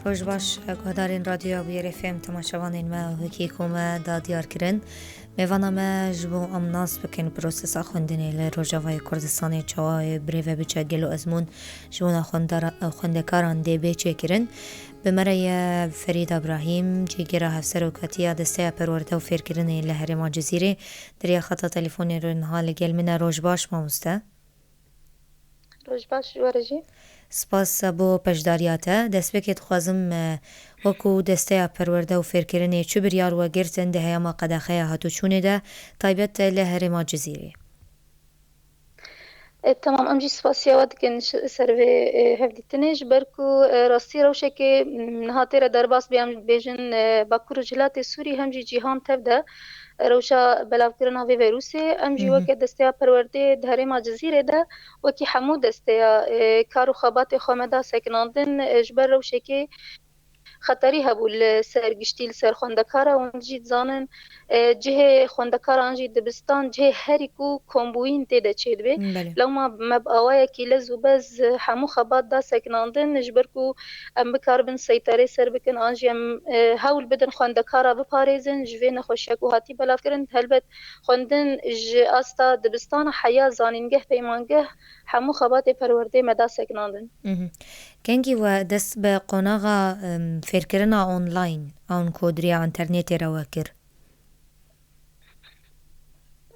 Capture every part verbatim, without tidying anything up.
Roj baş, guhdarên Radyoya Bûyerê F M, temaşevanên me, wekî ku me da diyar kirin. Mêvana me ji bo em nas bikin prosesa xwendinê li Rojavayê Kurdistanê çawa ye, birêve biçe gelo ezmûn ji bona xwendara-, xwendekaran dê bê çêkirin. Bi me re ye Ferîda Brahîm, cîgera Hevserokatiya Desteya Perwerde û Fêrkirinê li herêma Cizîrê. Di riya xeta telefonê re niha li gel min e. Roj baş, mamoste. Roj baş ji we re jî. Spas bo beşdariya te. Destpêkê dixwazim, e, wekû Desteya Perwerde û Fêrkirinê çi biryar we girtin di heyama qedexeya hatûçûnê de, taybet li herêma Cizîrê? E, temam, em jî spasiya we dikin ji, ser vê, e, hevdîtinê, ji ber ku, e, rastî rewşekê, m, niha tê re derbas bê, em bêjin, e, Bakur û Cilatê Sûrî hem jî cîhan tev de rewşa belavkirina vê vîrusê. Em jî Hı hı. weke desteya perwerdê di herêma Cizîrê de wekî hemû desteya, e, kar û xebatê xwe me da sekinandin, e, ji ber rewşekê xeterî hebû li ser giştî, li ser xwendekara. Hûn jî dizanin, e, cihê xwendekaran jî dibistan, cihê herî ku kombûyîn tê de çêdibê. Belê. Lewma me bi awayekî lez û bez hemû xebat da sekinandin, ji ber ku em bikaribin seyterê ser bikin, an jî em, e, hewl bidin xwendekara biparêzin ji vê nexweşiya ku hatî belavkirin. Helbet xwendin ji asta dibistana heya zanîngeh, peymangeh, hemû xebatê perwerdê me da sekinandin. Mhm. Kengî we dest bi qonaxa, em, fêrkirina online, an ku di riya înternetê re we kir?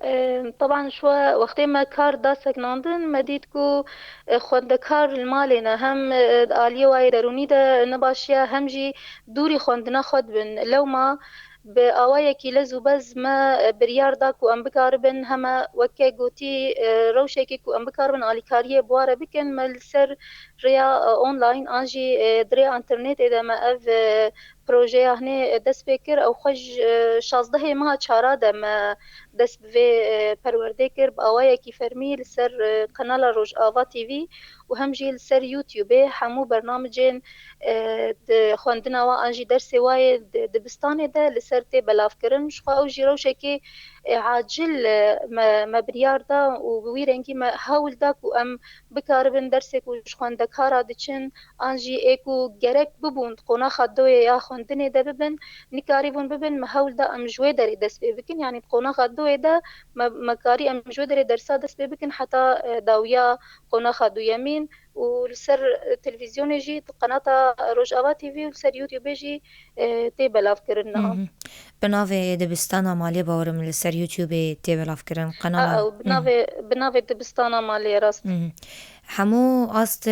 Em, teban ji we wextê me kar da sekinandin, me dît ku, e, xwendekar li malê ne, hem, e, aliyê wayê derûnî de nebaşiya, hem jî dûrî xwendina xwe dibin. Lewma bi awayekî lez û bez me, e, biryar da ku em bikaribin heme weke gotî, e, rewşekê ku em bikaribin alîkariyê bi wa re bikin, me li ser rêya, e, online an jî, e, di rêya înternetê de me ev, e, projeya hinê, e, dest pê kir. Ew xwe ji, e, şazdehê meha çara de me dest bi vê, e, perwerdê kir. Bi awayekî fermî li ser, e, kanala Rojava T V û hem jî li ser YouTubeê hemû bernamicên, e, di xwendina wa an jî dersê wa yê di dibistanê de li ser tê belavkirin. Ji xwe ew jî rewşekê, e, acil, e, me, me biryar da û bi wî rengî me hewl da ku em bikaribin dersê ku ji xwendekara diçin, an jî ê ku gerek bibûn di qonaxa doyê ya xwendinê de bibin, nikarîbûn bibin, me hewl da em ji wê derê dest pê bikin. Yanî di qonaxa doyê de me, me karî em ji wê derê dersa dest pê bikin heta, e, dawiya qonaxa duyemîn û li ser, e, televîzyonê jî, di qenata Rojava T V û li ser YouTubeê jî, e, tê belavkirin niha. Hı hı. Bi navê Dibistana Malê bawerim li ser YouTubeê tê belavkirin. A, Qenala ew, bi Hı hı. navê, bi navê Dibistana Malê, rast. Hı hı. Hemû ast, e,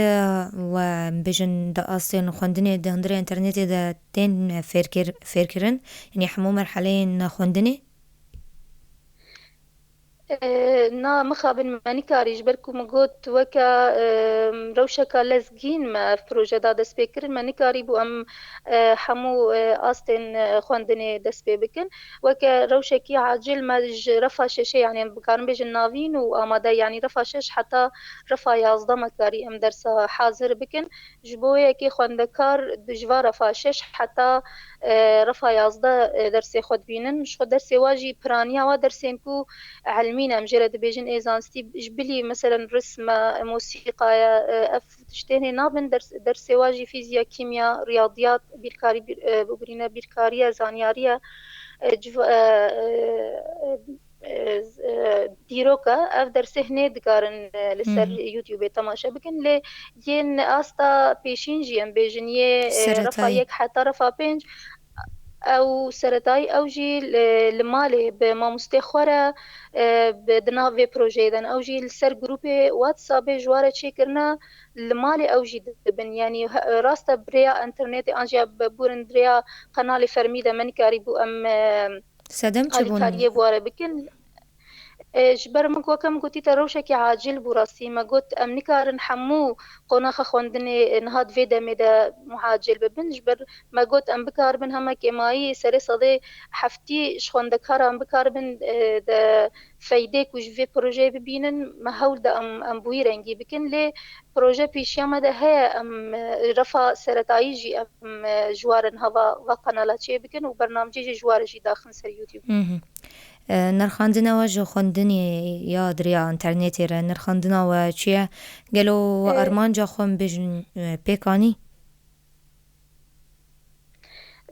we bêjin di astên xwendinê, di hundirê înternetê de tên fêrkir-, fêrkirin? Yanî hemû merheleyên xwendinê? E, na, mixabin me nikarî, ji ber ku min got weke, e, rewşeka lezgîn me ev proje da dest pê kirin, me nikarîbû em, e, hemû, e, astên, e, xwendinê dest pê bikin. Weke rewşekî acil me ji refa şeşê, yanî em bikarin bêjin navîn û amade, yanî refa şeş heta refa yazdeh me karî em dersa hazir bikin. Ji bo yekê xwendekar di ji va refa şeş heta, e, refa yazdeh, e, dersê xwe dibînin. Ji xwe dersê wa jî piraniya wa dersên ku elmî ne, em jê re dibêjin ê zanistî, ji bilî, meselen, rism e, mosîqa ye, e, ev tiştên hê nabin. Ders, dersê wa jî fîzya, kîmya, riyadiyat, bîrkarî, bîr-, e, bibirîne, bîrkariye, zanyariye, e, civ-, e, e, e, e, dîrok e. Ev dersê hinê dikarin, e, li ser Hı hı. YouTubeê temaşe bikin. Lê yên asta pêşîn jî em bêjin, yê, e, refa Seretayî. yek heta refa pênc, ew seretayî, ew jî li, li malê bi mamostê xwe re, e, bi, di nav vê projeyê de ne. Ew jî li ser grûpê WhatsAppê ji wa re çêkirine, li malê ew jî dibin. Yanî he-, rast e, bi rêya înternetê an jî bi, bûrin di rêya qenalê fermî de me nikarîbû em, e, Sedem çi bûn? alîkariyê bi wa re bikin. E, ji ber min, weke min gotî te, rewşekî acil bû rastî. Me got em nikarin hemû qonaxa xwendinê, e, niha di vê demê de muacil bibin. Ji ber me got em bikaribin heme kêmayî serê sedê heftî ji xwendekaran bikaribin, e, de feydê ku ji vê projeyê bibînin, me hewl da em, em bi wî rengî bikin. Lê proje pêşiya me de heye, em, e, refa seretayî jî em, e, ji wa re niha va, va qenala çê bikin û bernamecê jî ji wa re jî daxin ser YouTube. Hı hı. E, nirxandina we ji xwendinê ya di riya înternetê re, nirxandina we çi ye? Gelo we E, armanca xwe em bêjin, e, pêk anî?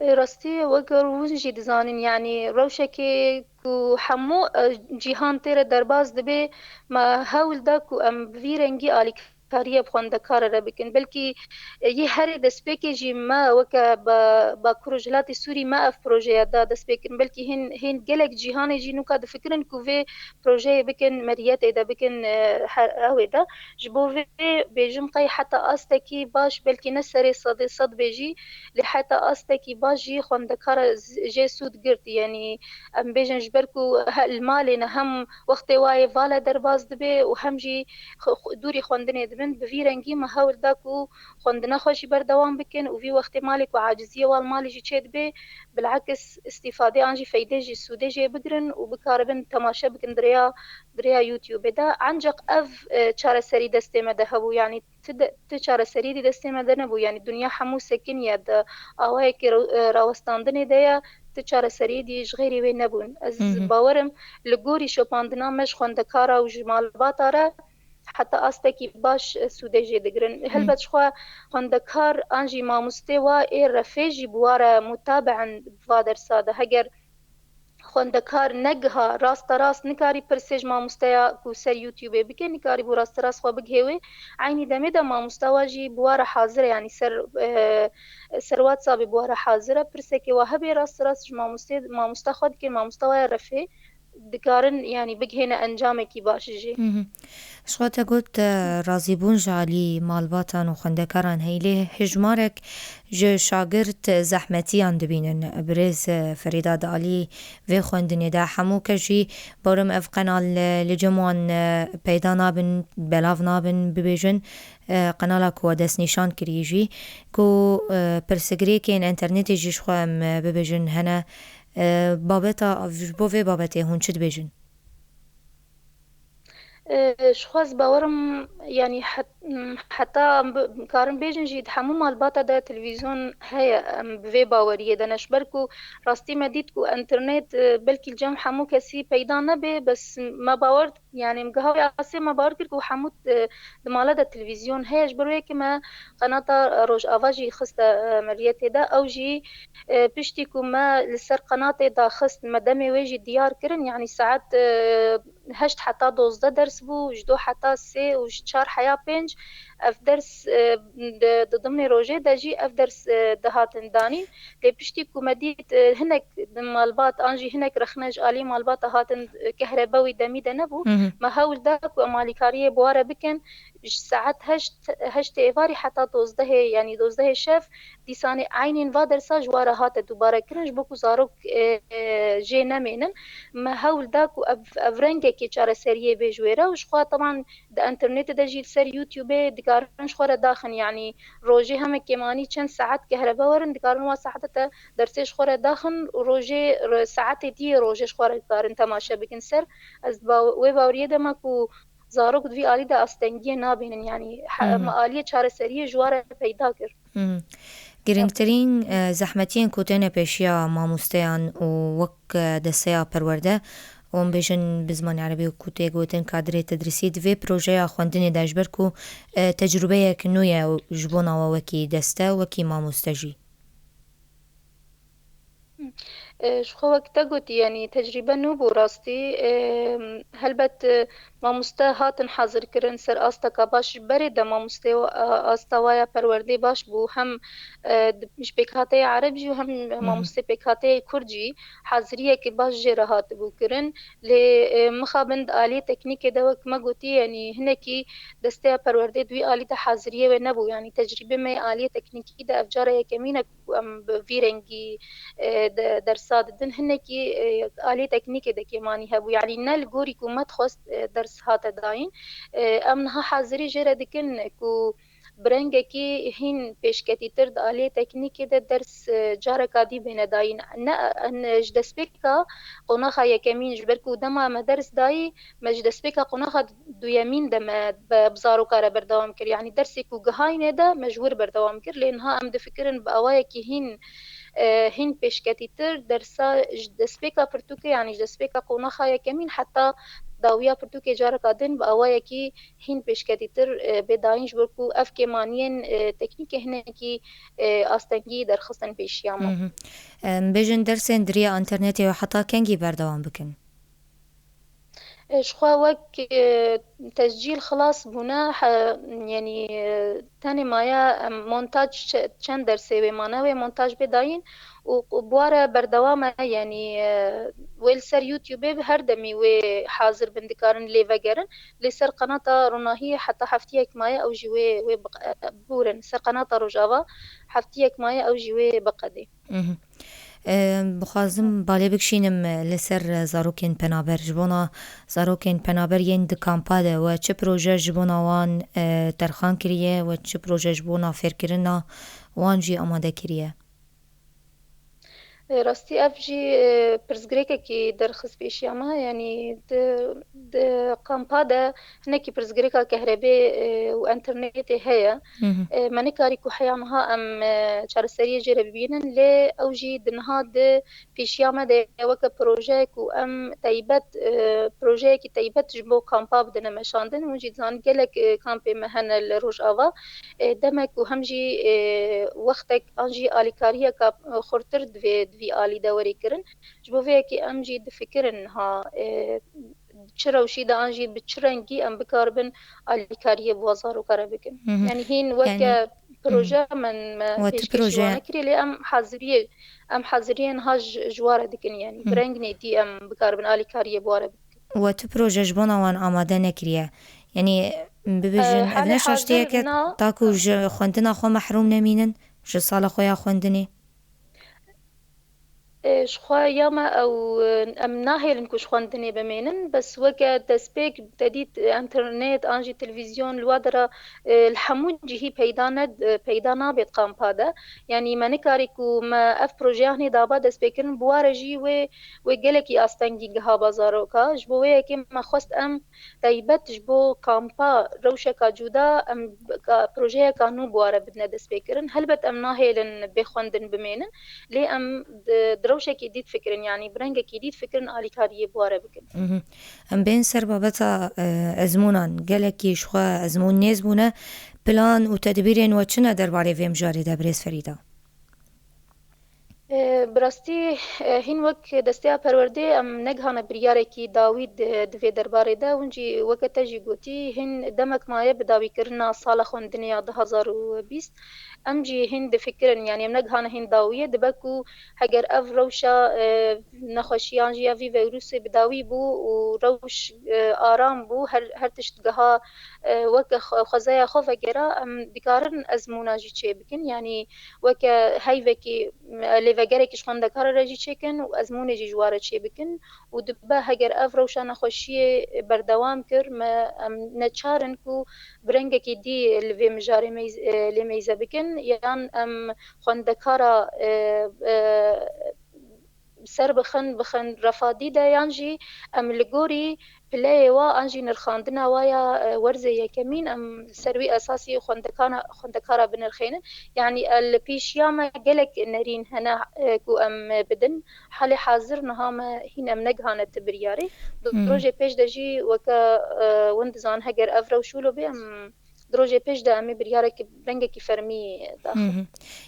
Rastî, wek hûn jî dizanin, yanî rewşekê ku hemû, e, cîhan tê re derbas dibe, me hewl da ku em bi vî rengî alîkariyê bi xwendekara re bikin. Belkî, e, yê herê destpêkê jî me weke ba-, Bakur û Rojhilatê Sûrî me ev projeya da destpêkirin. Belkî hên, hên gelek cîhanê jî nûka difikirin ku vê projeyê bikin, meriyetê de bikin, e, he-, ew ê de. Ji bo vê bêjim qey heta astekî baş, belkî ne serê sedê sed bê jî, lê heta astekî baş jî xwendekara z-, jê sûd girt. Yanî em bêjin ji ber ku he-, li malê ne, hem wextê wayê vala derbas dibe û hem jî xwe-, xwe-, dûrî xwendinê dibin. Bi vî rengî me hewl da ku xwendina xwe jî berdewam bikin û vî wextê malê ku aciziyê wan malê jî çêdibe, bilakis îstîfadê an jî feydê jî sûdê jê bigirin û bikaribin temaşe bikin di rêya, di rêya YouTube de. Ancaq ev, e, çareserî destê me de hebû, yanî ti de, ti çareserî dî destê me de nebû, yanî dinya hemû sekiniye di awayekî re-, e, rawestandinê de ye, ti çareserî dî ji xêrî wê nebûn. Ez Hı hı. bawerim li gorî şopandina me ji xwendekara û ji malbata re heta astekî baş, e, sûdê jê digirin. Hı. Helbet jixwe xwendekar an jî mamostê wa ê refê jî bi wa re mutabe in va dersa de. Heger xwendekar negiha rasterast nikarî pirsê ji mamosteya ku ser YouTubeê bike, nikarî bû rasterast xwe bigihê wê. Eynî demê de mamosta wa jî bi wa re hazir e, yanî ser, e, ser WhatsAppê bi wa re hazir e. Pirsekê wa hebe rasterast ji mamostê, mamosta xwe dike, mamosta wa ya refê dikarin, yanî bigihêne encamekî baş jî. Hı hı. Ji xwe te got, e, razîbûn ji alî malbatan û xwendekaran heye, lê hejmarek ji şagirt zehmetiyan dibînin. Birêz, e, Ferîda di alî vê xwendinê de hemû kes jî bawerim ev qenal, e, li cem wan, e, peyda nabin, belav nabin, bibêjin, e, qenala ku we destnîşan kirî jî, ku, e, pirsgirêkên înternetê jî ji xwe em, e, bibêjin hene. E, babeta, ji bo vê babetê hûn çi dibêjin? E, ji xwe ez bawerim, yanî het-, m, heta em bi-, karin bêjin jî di hemû malbata de televîzyon heye, em bi vê baweriyê de ne. Ji ber ku rastî me dît ku înternet, e, belkî li cem hemû kesî peyda nebe, bes me bawer, yanî em giha wê asê me bawer kir ku hemû, e, di mala de televîzyon heye. Ji ber wê yekê me qenata Rojava jî xiste, e, meriyetê de. Ew jî, e, piştî ku me li ser qenatê daxist, me demê wê jî diyar kirin, yanî saet, e, heşt heta dozdeh ders bû, ji do heta sê û ji çar heya pênc ev ders, e, di, di dimnê rojê de jî ev ders, e, dihatin danîn. Lê piştî ku me dît, e, hinek malbat an jî hinek rexne ji alî malbata hatin, e, kehrebeya wî demî de nebû. Hı hı. Me hewl da ku em alîkariyê bi wa re bikin. Ji saet heşt, heştê êvarî heta dozdehê, yanî dozdehê şev, dîsanê eynîn va dersa ji wa re hate dubare kirin, ji bo ku zarok, e, e, jê nemênin. Me hewl da ku ev, ev rengekê çareseriyê bê ji wê re û ji xwe teban di înternetê de jî li ser YouTubeê dikarin ji xwe re daxin, yanî rojê heme kêmanî çend saet kehrebe werin, dikarin wa saete te dersê ji xwe re daxin û rojê re, saetê diyê rojê ji xwe re dikarin temaşe bikin ser. Ez ba-, wê baweriyê de me ku zarok di vî alî de astengiyê nabînin, yanî he-, Hı hı. me aliyê çareseriyê ji wa re peyda kir. Hı hı. Girîngtirîn, e, zehmetiyên ku têne pêşiya mamosteyan û wek, e, desteya perwerde, û em bêjin bi zimanê erebî ku tê gotin kadrê tedrîsî di vê projeya xwendinê de, ji ber ku, e, tecrûbeyek nû ye ji bona we wekî deste, wekî mamoste jî. E, ji xwe wek te gotî, yanî tecrîbe nû bû rastî. E, helbet, e, mamoste hatin hazirkirin ser asteka baş. Ji berê de mamoste, e, asta wa ya perwerdê baş bû. Hem, e, di, ji pêkhateyê ereb jî û hem Hı hı. mamoste pêkhateyê kurd jî haziriyekî baş jê re hatibû kirin. Lê, e, mixabin di aliyê teknîkê de wek me gotî, yanî hinekî desteya perwerdê di wî alî de haziriyê wê nebû. Yanî tecrîbê me yê aliyê teknîkî de ev cara yekemîn e ku em bi vî rengî, e, de, dersa didin. Hinekî, e, aliyê teknîkê de kêmanî hebû. Yanî ne li gorî ku me dixwest, e, ders hate dayîn. E, em niha hazirî jê re dikin ku bi rengekî hîn pêşketîtir di aliyê teknîkê de ders, e, careka dî bêne dayîn. Ne, ne, ji destpêka qonaxa yekemîn, ji ber ku dema me ders dayî, me ji destpêka qonaxa duyemîn de me be, bi zaroka re berdewam kir. Yanî dersê ku gihayînê de me ji wir berdewam kir. Lê niha em difikirin bi awayekî hîn, e, hîn pêşketîtir dersa ji destpêka pirtûkê, yanî ji destpêka qonaxa yekemîn heta dawiya pirtûkê careka din bi awayekî hîn pêşketîtir, e, bê dayîn, ji bo ku ev kêmaniyên, e, teknîkê hinekî, e, astengî derxistin pêşiya me. Mhm. Em, bêjin dersên di riya înternetê ve heta kengî berdewam bikin? E, ji xwe wek, e, tescîl xilas bûne, he, yanî, e, tenê maye, em, montaj çe-, çend dersê wê mane, wê montaj bê dayîn û, û bi wa re berdewam e, yanî, e, wê li ser YouTube-ê bi her demî wê hazir bin, dikarin lê vegerin. Lê ser qenata Ronahiyê heta heftiyek maye ew jî wê, wê biq-, e, bûrin. Ser qenata Rojava heftiyek maye ew jî wê biqedê. Mhm. Em, bixwazim balê bikişînim, e, li ser, e, zarokên penaber. Ji bona zarokên penaber yên di kampa de we çi proje ji bona wan, e, terxan kiriye, we çi proje ji bona fêrkirina wan jî amade kiriye? E, rastî ev jî, e, pirsgirêkekî derxist pêşiya me, yanî di, di kampa de hinekî pirsgirêka kehrebê, e, û înternetê heye. Mhm. E, me nikarî ku heya niha em, e, çareseriyê jê re bibînin, lê ew jî di niha di pêşiya me de ye weke projeyek û em taybet, e, projeyekî taybet ji bo kampa bidine meşandin. Hûn jî dizanin gelek, e, kampê me hene li Rojava. E, demek û hem jî, e, wextek an jî alîkariyeka, e, xurtir divê di vî alî de werê kirin. Ji bo vê yekê em jî difikirin niha, e, çi rewşî de an jî bi çi rengî em bikaribin alîkariyê bi wa zaroka re bikin. Mhm. Yanî hîn weke Yanî, proje mhm. me, me We tu pêşkêşî proje wan nekiriye, lê em haziriyê, em haziriyê niha ji, ji wa re dikin, yanî Mhm. bi reng nêtî em bikaribin alîkariyê bi wa re bikin. We tu proje ji bona wan amade nekiriye? Yanî, bibêjin, E, ev halê ne şaştiyeke hazir na- taku ji xwendina xwe mehrûm nemînin, ji sala xwe ya xwendinê? E, ji xwe ya me ew, e, em nahêlin ku ji xwendinê bimênin, bes weke destpêk te dît, e, înternet an jî televîzyon li wa dera, e, li hemû cihî peyda ne, e, peyda nabe di kampa de. Yanî me nikarî ku me ev projeya hinê daba destpêkirin, bi wa re jî wê, wê gelekî astengî giha ba zaroka. Ji bo wê yekê me xwest em taybet ji bo kampa rewşeka cuda em ka-, projeyeka nû bi wa re bidine destpêkirin. Helbet em nahêlin bê xwendin bimênin, lê em di, di rewşekî dî difikirin, yanî bi rengekî dî difikirin alîkariyê bi wa re bikin. Mhm. Em bên ser babeta, e, ezmûnan. Gelekî ji xwe ezmûn nêz bûne. Plan û tedbîrên we çi ne derbarê vê mijarê de, birêz Ferîda? E, bi rastî, e, hîn wek desteya perwerdê em negihane biryarekî dawî di, di vê derbarê de. Hûn jî weke te jî gotî, hîn demek maye bi dawîkirina sala xwendinê ya du hazar û bîst. Em jî hîn difikirin, yanî em negihane hîn dawiyê. Dibe ku heger ev rewşa, e, nexweşiyan jî ya vî vîrusê bi dawî bû û rewş, e, aram bû, her, her tişt giha, e, weke xwe-, xwezaya xwe vegera, em dikarin ezmûna jî çêbikin. Yanî weke heyvekî, e, lêvegerekî ji xwendekara re jî çêkin û ezmûnê jî ji wa re çêbikin û dibe heger ev rewşa nexweşiyê berdewam kir, me, em neçar in ku bi rengekî dî li vê mijarê meyz-, e, lê meyze bikin, yan em xwendekara, e, e, ser bixin, bixin refa dî de, yan jî em li gorî pileyê wa an jî nirxandina wa ya, e, werzê yekemîn, em ser wî esasî xwendekana-, xwendekara binirxênin. Yanî, e, li pêşiya me gelek nerîn hene, e, ku em bidin. Halê hazir niha me hîn em negihane ti biryarê. Di Hmm. rojê pêş de jî weke, e, win dizan heger ev rewş wilo bê, em di rojê pêş de em ê biryareke rengekî fermî daxin. Hı hı.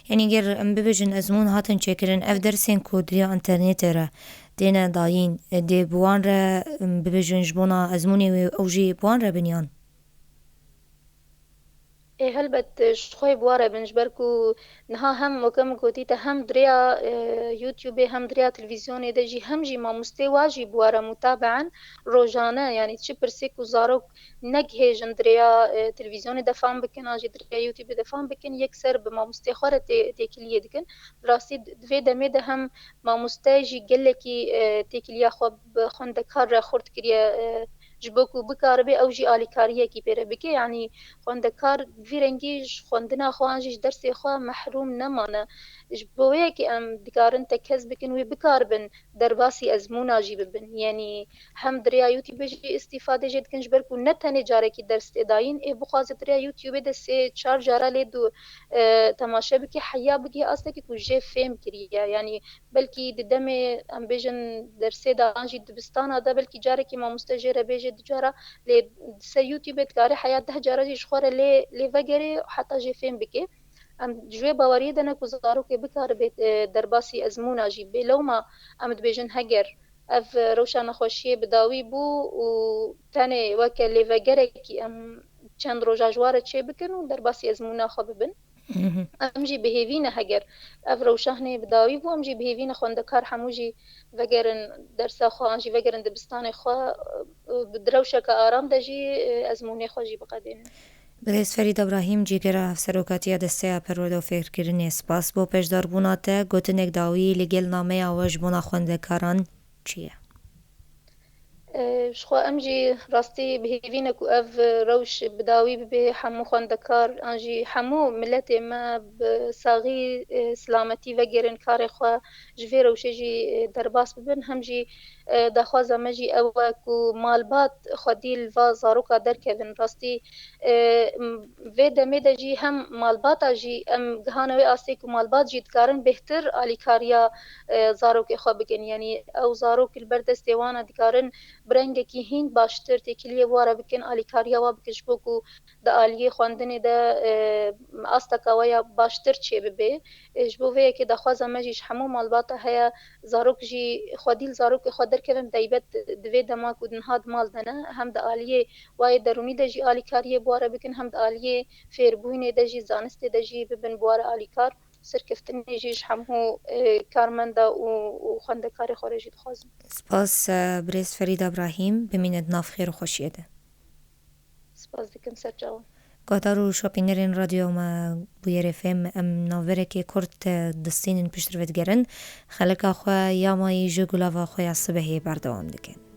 Yanî ger em bibêjin ezmûn hatin çêkirin, ev dersên ku di riya înternetê re têne dayîn, e, dê bi wan re, em bibêjin ji bona ezmûnê wê ew jî bi wan re bin yan? Ê, helbet, e, ji xwe bi wan re bin, ji ber ku niha hem weke min gotî te hem di rêya, e, YouTubeê hem di rêya televîzyonê de jî hem jî mamostê wa jî bi wan re mutabe in rojane, yanî çi pirsê ku zarok negihêjin di rêya, e, televîzyonê de fam bikin, an jî di rêya YouTubeê de fam bikin, yekser bi mamostê xwe re tê-, têkiliyê dikin. Bi rastî di, di vê demê de hem mamoste jî gelekî, e, têkiliya xwe bi xwendekar re xurt kiriye, e, ji bo ku bikaribe ew jî alîkariyekî pê re bike. Yanî xwendekar bi vî rengî ji xwendina xwe an jî ji dersê xwe mehrûm nemane. Ji bo wê yekê em dikarin tekez bikin, wê bikaribin derbasî ezmûna jî bibin. Yanî hem di rêya YouTube jî îstîfade jê dikin, ji ber ku ne tenê carekî ders tê dayîn, ê bixwaze di rêya YouTube de sê çar cara lê du, e, temaşe bike, heya bigihê astekî ku jê fêm kiriye. Yanî belkî di demê, em bêjin, dersê de an jî dibistana de, belkî carekî mamoste jê re bêje du cara, lê di ser YouTube dikare heya deh cara jî ji xwe re lê, lê vegere heta jê fêm bike. Em ji wê baweriyê de ne ku zarokê bikaribe, e, derbasî ezmûna jî bê. Lewma em dibêjin heger ev rewşa nexweşiyê bi dawî bû û tenê weke lêvegerekî em çend roja ji wa re çêbikin û derbasî ezmûna xwe bibin. Mhm. Em jî bi hêvî ne heger ev rewşa hinê bi dawî bû, em jî bi hêvî ne xwendekar hemû jî vegerin dersa xwe, an jî vegerin dibistanê xwe, e, bi rewşeke aram de jî, e, ezmûnê xwe jî biqedênin. Birêz Ferîd Ebrahîm, cîgera Hevserokatiya Desteya Perwerde û Fêrkirinê, spas bo pêşdarbûna te. Gotinek dawî li gel nameya we ji bona xwendekaran çi ye? E, ji xwe em jî rastî bi hêvî ne ku ev rewş bi dawî bibe, hemû xwendekar an jî hemû miletê me bi saxî, e, silametî vegerin karê xwe, ji vê rewşê jî, e, derbas bibin. Hem jî, e, daxwaza me jî ew e ku malbat xwedî li va zaroka derkevin. Rastî, e, m-, vê demê de jî hem malbata jî em gihane wê astê ku malbat jî dikarin bêhtir alîkariya, e, zarokê xwe bikin. Yanî ew zarok li ber destê wan e, dikarin bi rengekî hîn baştir têkiliyê wa re bikin, alîkariya wa bikin, ji bo ku di aliyê xwendinê de, e, asteka we ya baştir çêbibe. E, ji bo vê yekê daxwaza me jî ji hemû malbata heye, zarok jî xwedî li zarokê xwe derkevin, taybet di vê dema ku niha di mal de ne, hem di aliyê wayê derûnî de jî alîkariyê bi wa re bikin, hem di aliyê fêrbûyînê de jî, zanistê de jî bibin bi wa re alîkar. Serkeftinê jî ji hemû, e, karmenda û, û xwendekarê xwe re jî dixwazim. Spas, e, birêz Ferîda Brahîm, bimîne di nav xêr û xweşiyê de. Spas dikim, ser çavan. Guhdar û şopînerên radyo me, bûyerê fêm, em navberekê kurt, e, distînin pişt re vedigerin. Xeleka xwe ya mayî ji gulava xwe ya sibehê berdewam dikin.